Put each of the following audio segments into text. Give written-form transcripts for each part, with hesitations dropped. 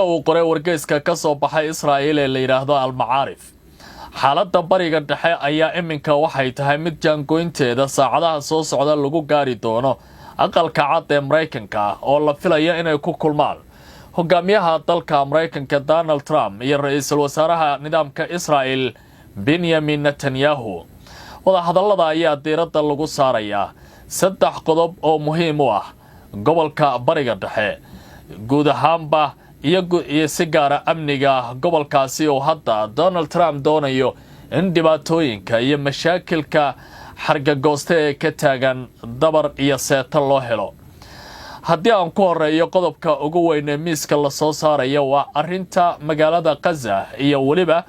Uu qoray wargeyska ka soo baxay Israa'iil ee la yidhaahdo Almacaarif, xaaladda Bariga Dhexe ayaa iminka waxay tahay mid jaangoynteeda saacadaha soo socda lagu gaari doono Aqalka Cad ee Maraykanka, oo la filayo inay ku kulmaan hogaamiyaha dalka Maraykanka Donald Trump iyo ra-iisul wasaaraha nidaamka Israa'el Benyamin Netanyahu. Wadahadallada ayaa diiradda lagu saarayaa saddex qodob oo muhiim u ah gobolka Bariga Dhexe guud ahaanba iyo si gaara amniga gobolkaasi, oo hadda Donald Trump doonayo in dhibaatooyinka iyo mashaakilka xargagoosta ee ka taagan dabar iyo seeto loo helo. Haddii aan ku horeeyo qodobka ugu weyn ee miiska lasoo saaraya, waa arrinta magaalada Khaza iyo weliba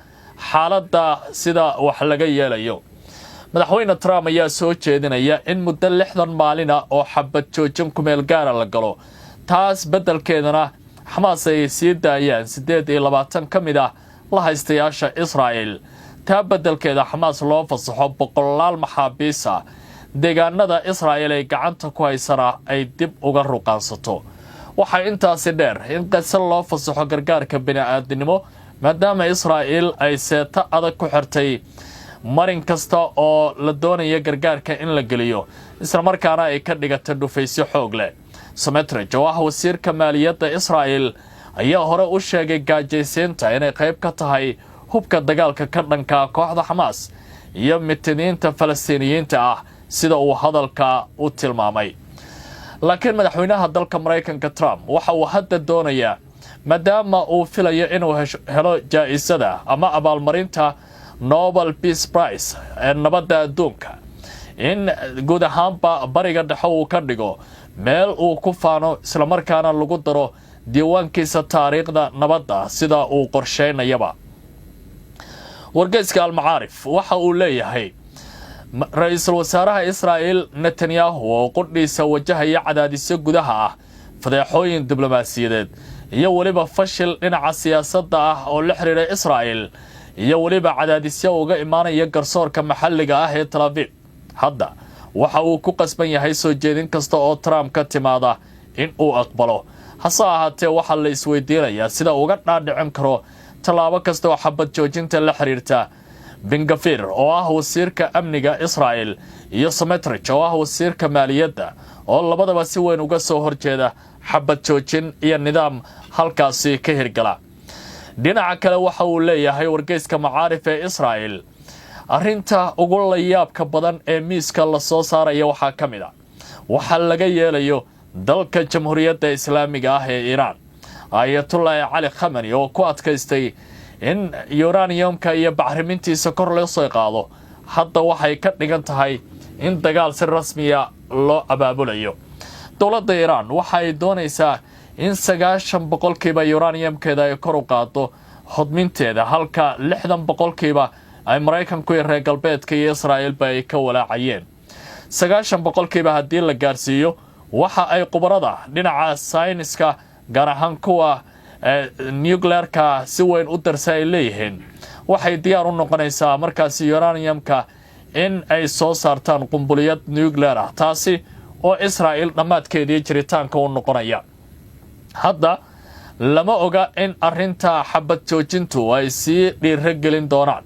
xaaladda sida wax laga yeelayo. Madaxweyne Trump ayaa soo jeedinaya in muddo 60 maalina oo xabad joojin kumeel gaara la galo, taas beddelkeedana Xamaas ay sii daayaan 28 ka mid ah la haystayaasha Israa'el, taa beddelkeeda Xamaas loo fasaxo boqolaal maxaabiisa, deegaanada Israa'el ay gacanta ku haysana ay dib uga ruqaansato. Waxaa intaasi dheer in Qase loo fasaxo gargaarka bini-aadinimo, maadaama Israa'il ay seeto adag ku xirtay marin kasta oo la doonaya gargaarka in la geliyo, islamarkaana ay ka dhigata dhufaysyo xoog leh. Smotrich, oo ah wasiirka maaliyadda Israa'el, ayaa hore u sheegay gaajaysiinta inay qayb ka tahay hubka dagaalka ka dhanka kooxda Xamaas iyo mitidiinta Falastiiniyiinta ah, sida uu hadalka u tilmaamay. Laakiin madaxweynaha dalka Maraykanka Trump waxa uu hadda doonayaa, maadaama uu filayo inuu helo jaa-isada ama abaalmarinta Nobel Peace Prize ee nabadda adduunka, in guud ahaanba Bariga Dhexe uu ka dhigo meel uu ku faano, islamarkaana lagu daro diiwaankiisa taariikhda nabadda, sida uu qorsheynayaba. Wargeyska Almacaarif waxa uu leeyahay, ra-iisul wasaaraha Israa'il Netanyahu, oo qudhiisa wajahaya cadaadisyo gudaha ah, fadeexooyin diblomaasiyadeed iyo weliba fashil dhinaca siyaasadda ah oo la xiriira Israa'il, iyo weliba cadaadisyo uga imaanaya garsoorka maxalliga ah ee Tel Aviv, hadda waxa uu ku qasban yahay soo jeedin kasta oo Trump ka timaada in uu aqbalo. Hase ahaatee, waxaa la isweydiinayaa sida uga dhaadhicin karo tallaabo kasta oo xabad joojinta la xiriirta Ben Gvir, oo ah wasiirka amniga Israa'el, iyo Smotrich, oo ah wasiirka maaliyadda, oo labadaba si weyn uga soo horjeeda xabad joojin iyo nidaam halkaasi ka hirgala. Dhinaca kale, waxa uu leeyahay wargeyska Macaarif ee Israa'el, arrinta ugu layaabka badan ee miiska lasoo saaraya waxaa ka mid a waxaa laga yeelayo dalka Jamhuuriyadda Islaamiga ah ee Iiraan, Ayatullaahi Cali Khamani, oo ku adkaystay in uraniumka iyo bacrimintiisa kor loo soo qaado. Hadda waxay ka dhigan tahay in dagaal si rasmiya loo abaabulayo. Dowladda Iiraan waxa ay doonaysaa in 90% uraniumkeeda ay kor u qaado hodminteeda, halka 60% ay Maraykanku iyo reer galbeedka iyo Israa'iilba ay ka walaacayeen. 90% haddii la gaarsiiyo, waxa ay khubarada dhinaca sayniska, gaar ahaan kuwa nuclearka si weyn u darsa, ay leeyihiin waxay diyaar u noqonaysaa markaasi uraniumka in ay soo saartaan qumbuliyad nuclear ah, taasi oo Israa'il dhammaadkeedii jiritaanka u noqonaya. Hadda lama oga in arrinta xabad joojintu ay sii dhiiro gelin doonaan,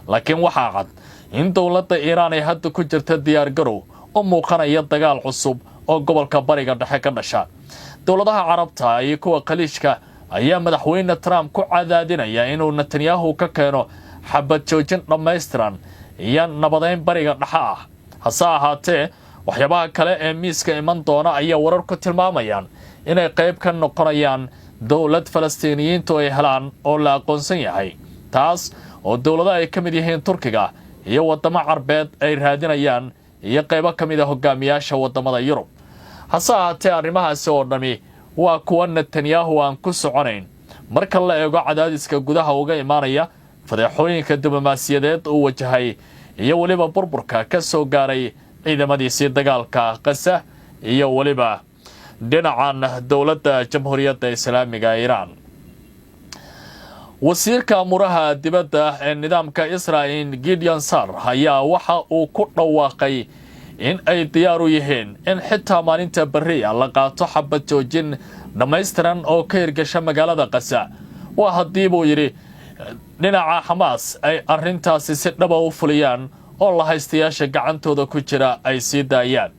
laakiin waxaa cad in dowladda Iiraan ay hadda ku jirta diyaargarow u muuqanaya dagaal cusub oo gobolka Bariga Dhexe ka dhasha. Dowladaha Carabta iyo kuwa Khaliijka ayaa madaxweyne Trump ku cadaadinaya inuu Netanyahu ka keeno xabad joojin dhammaystiran iyo nabadeyn Bariga Dhexe ah. Hase ahaatee, waxyaabaha kale ee miiska iman doona ayaa wararku tilmaamayaan inay qayb ka noqonayaan dowlad Falastiiniyiintu ay helaan oo la aqoonsan yahay, taas oo dowlado ay ka mid yihiin Turkiga iyo waddamo Carbeed ay raadinayaan, iyo qaybo ka mid a hogaamiyaasha waddamada Yurub. Hase ahaatee, arrimahaasi oo dhami waa kuwa Netanyahu aan ku soconayn marka la eego cadaadiska gudaha uga imaanaya, fadeexooyinka diblomaasiyadeed uu wajahay, iyo weliba burburka ka soo gaaray ciidamadiisii dagaalka Qasa iyo weliba dhinacan dowladda Jamhuuriyadda Islaamiga Iiraan. Wasiirka amuuraha dibadda ee nidaamka Israa'il Gideon Sar ayaa waxa uu ku dhawaaqay in ay diyaar u yihiin in xitaa maalinta berriya la qaato xabad joojin dhammaystiran oo ka hirgasha magaalada Qasa. Waa haddii, buu yidhi, dhinaca Xamaas ay arrintaasi si dhaba u fuliyaan oo la haystayaasha gacantooda ku jira ay sii daayaan.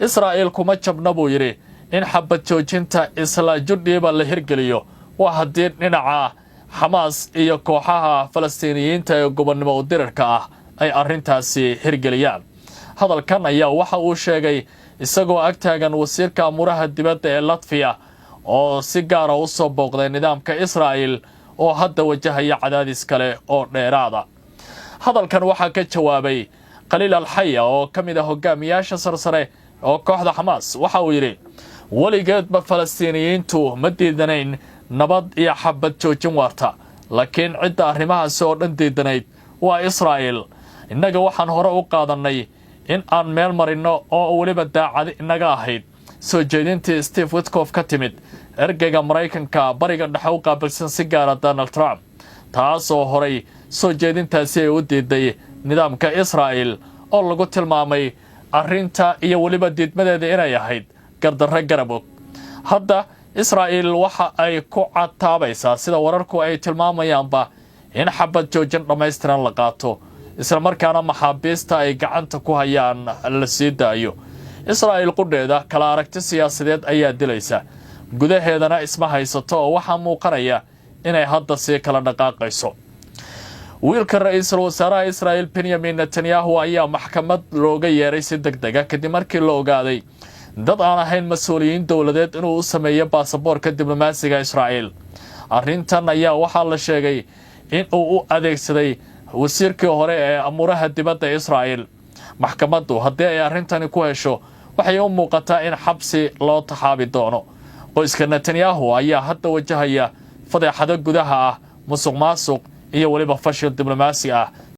Israa'iil kuma jabna, buu yidhi, in xabad joojinta isla judhiiba la hirgeliyo, waa haddii dhinaca Xamaas iyo kooxaha Falastiiniyiinta ee gobonnimo udirirka ah ay arrintaasi hirgeliyaan. Hadalkan ayaa waxa uu sheegay isagoo ag taagan wasiirka amuuraha dibadda ee Latfiya oo si gaara u soo booqday nidaamka Israa'il oo hadda wajahaya cadaadis kale oo dheeraada. Hadalkan waxaa ka jawaabay Khaliil Alxaya oo ka mid ah hogaamiyaasha sarsare oo kooxda Xamaas. Waxa uu yidhi, weligeedba Falastiiniyiintu ma diidanayn nabad iyo xabad joojin waarta, laakiin cidda arrimahaasi oo dhan diidanayd waa Israa'il. Innaga waxaan hore u qaadannay in aan meel marinno oo weliba daacadi inaga ahayd soo jeedintii Steve Witkoff ka timid, ergeyga Maraykanka Bariga Dhexe u qaabilsan, si gaara Donald Trump, taasoo horay soo jeedintaasi ay u diiday nidaamka Israa'il oo lagu tilmaamay arrinta iyo weliba diidmadeeda inay ahayd gardarro garabog. Hadda Israa'iil waxa ay ku cataabaysaa, sida wararku ay tilmaamayaanba, in xabad joojin dhammaystiran la qaato, islamarkaana maxaabiista ay gacanta ku hayaan la sii daayo. Israa'iil qudheeda kala aragti siyaasadeed ayaa dilaysa, gudaheedana isma haysato oo waxaa muuqanaya inay hadda sii kala dhaqaaqayso. Wiilka ra-iisul wasaaraha Israa'iil Benyamin Netanyahu ayaa maxkamad looga yeeray si deg dega kadib markii la ogaaday dad aan ahayn mas-uuliyiin dowladeed inuu u sameeyo baasaboorka diblomaasiga Israa'iil. Arrintan ayaa waxaa la sheegay in uu u adeegsaday wasiirkii hore ee amuuraha dibadda Israa'iil. Maxkamaddu haddii ay arrintani ku hesho, waxay u muuqataa in xabsi loo taxaabi doono. Qoyska Netanyahu ayaa hadda wajahaya fadeexado gudaha ah, musuq maasuq iyo weliba fashil diblomaasi ah.